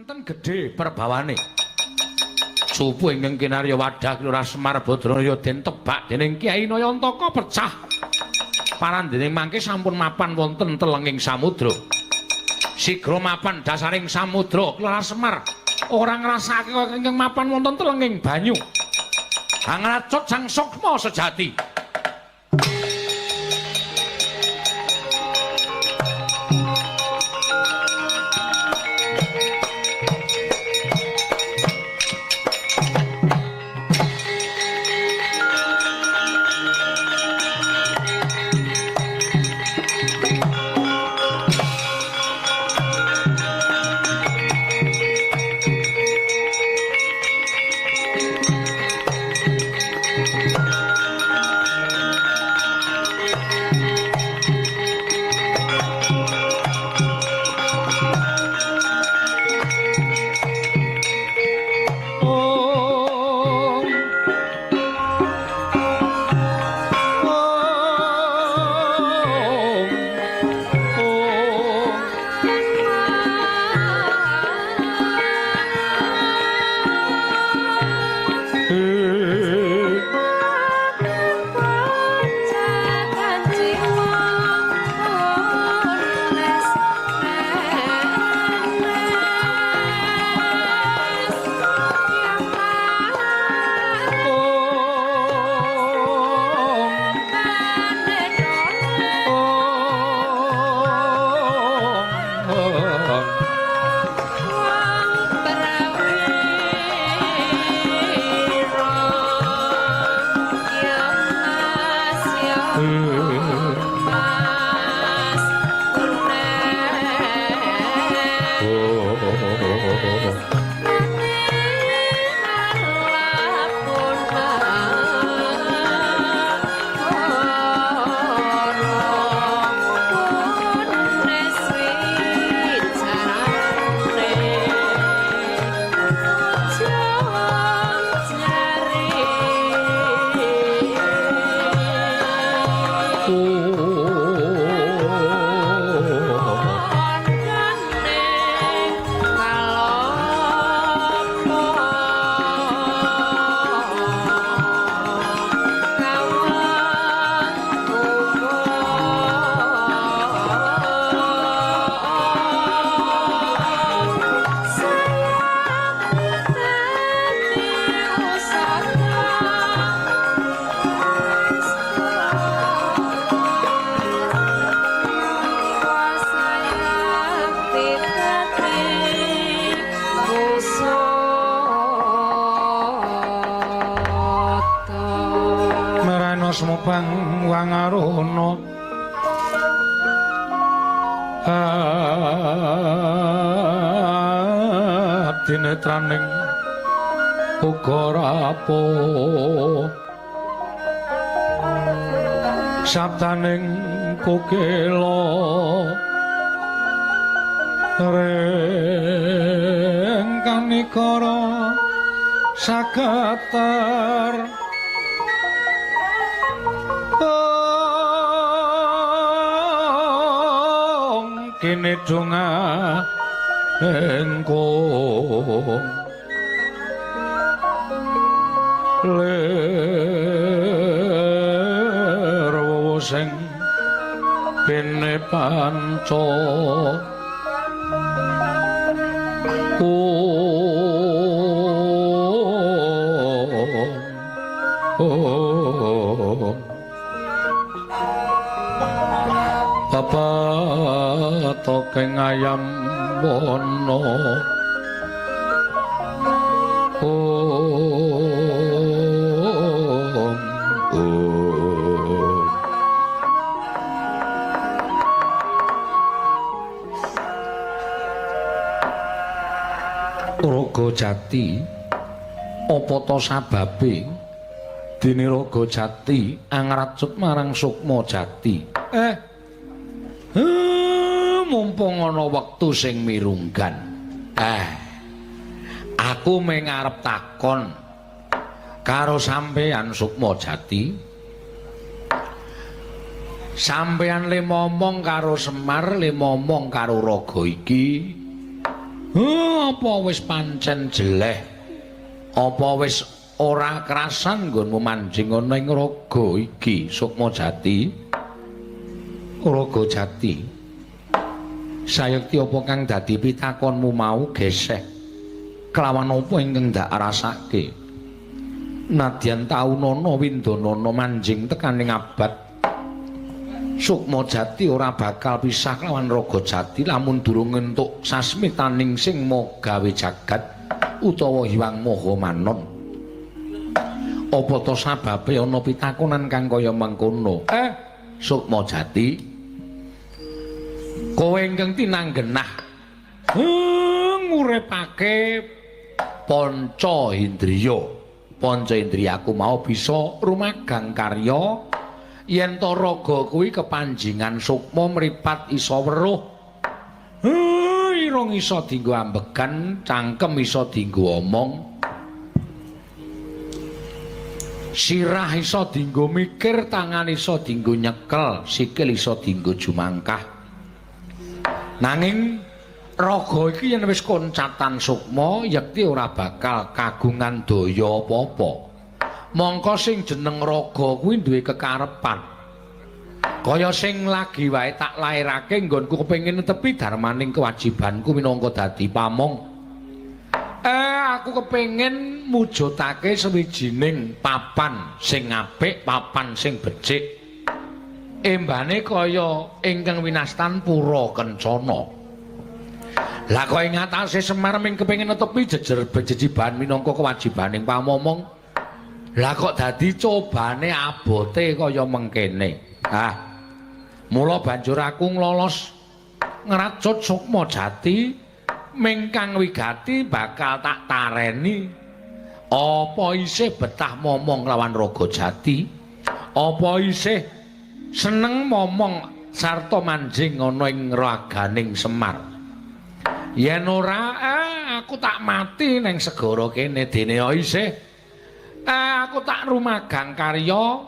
Semanten gedhe perbawane. Cupu ingkang kinarya wadah Lurah Semar Badranaya den tebak dening Kyai Nayantaka pecah. Parandene mangke sampun mapan wonten telenging samudra. Sigra mapan dasaring samudra Lurah Semar ora ngrasakake kaya ingkang mapan wonten telenging banyu. Hangracut sang sukma sejati. Semupang wangaruna abdi netraning uga rapuh sabdaning kukila ring kanikara sageter kene donga engkong lir sing bene panca Tokeng ayam wono om om Raga Jati apa ta sababe dene Raga Jati angracut marang Sukma Jati? Mumpung ana wektu sing mirunggan. Aku mung arep takon karo sampeyan Sukma Jati. Sampeyan le momong karo Semar, le momong karo raga iki. Apa wis pancen jeleh? Apa wis ora krasan nggonmu manjing ana ing raga iki, Sukma Jati? Raga Jati. Sayekti apa kang dadi pitakonmu mau geseh kelawan apa ingkang ndak rasake? Nadyan taunana windanana manjing tekaning abad, Sukma Jati ora bakal pisah kelawan Raga Jati lamun durung entuk sasmitaning sing gawe jagat utawa Hyang Maha Manon. Apa to sababe ana pitakonan kang kaya mengkono? Sukma Jati, kowe ingkang tinanggenah nguripake panca indriya. Panca indriyaku mau bisa rumagang karya yen to raga kuwi kepanjingan sukma, mripat iso weruh, irung iso dienggo ambegan, cangkem iso dienggo omong, sirah iso dienggo mikir, tangan iso dienggo nyekel, sikil iso dienggo jumangkah. Nanging raga iki yen wis koncatan sukma, yekti ora bakal kagungan daya apa-apa. Mongko sing jeneng raga kuwi duwe kekarepan. Kaya sing lagi wae tak lairake nggonku kepengin netepi darmaning kewajibanku minangka dadi pamong. Aku kepengin mujudake sawijining papan sing apik, papan sing becik. Embane kaya ingkang winastan Pura Kencana. Lah kok ing ngatasé Semar ming kepengin netepi jejer bejejiban minangka kewajibaning pamomong. Lah kok dadi cobane abote kaya mengkene. Ah. Mula banjur aku nglolos ngracut Sukma Jati mingkang wigati bakal tak tareni. Apa isih betah momong lawan Raga Jati? Apa isih seneng momong sarta manjing ana ing raganing Semar? Yen ora, aku tak mati ning segara kene dene isih aku tak rumagang karya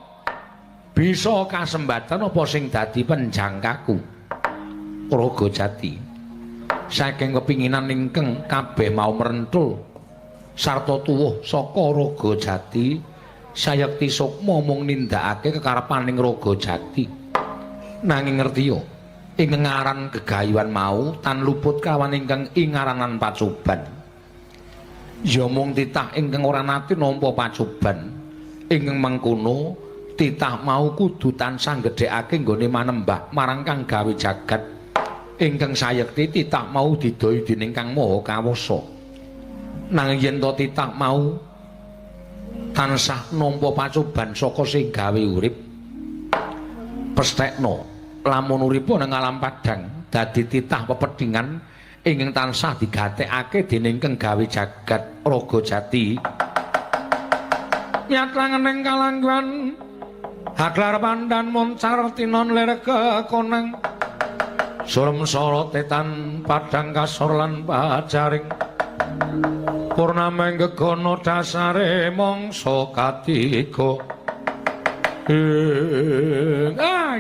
bisa kasembatan apa sing dadi penjangkaku. Raga Jati, saking kepinginan ingkang kabeh mau merentul sarta tuwuh saka Raga Jati, sayekti sukma mung nindakake kekarepaning Raga Jati. Nanging ngertiya ing ngaran gegayuhan mau tan luput kawan ingkang ingaranan pacoban. Ya mung titah ingkang ora nate nampa pacoban. Ingkang mengkono titah mau kudu tansah gedhekake nggone manembah marang kang gawe jagat. Ingkang sayekti titah mau didoi dening Kang Maha Kawasa. Nanging yen to titah mau tansah nampa pacoban saka sing gawe urip, pesthekno lamun uripa nang alam padhang dadi titah pepedhingan ingkang tansah digatekake dening kang gawe jagat Raga Jati. Nyat langening kalangguhan haklar pandan moncar tinon lir kekonang surem sorote tan padhang kasor lan pajaring purnama gegono dasare mangsa katiga.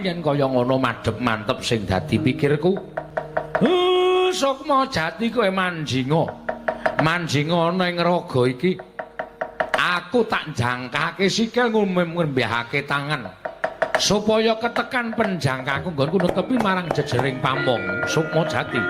Yen kaya ngono madhep mantep sing dadi pikirku. Sukma Jati kowe manjinga. Manjinga ana ing raga iki. Aku tak jangkake sikil ngrumbahake tangan supaya ketekan penjangkaku nggonku netepi marang jejering pamong Sukma Jati.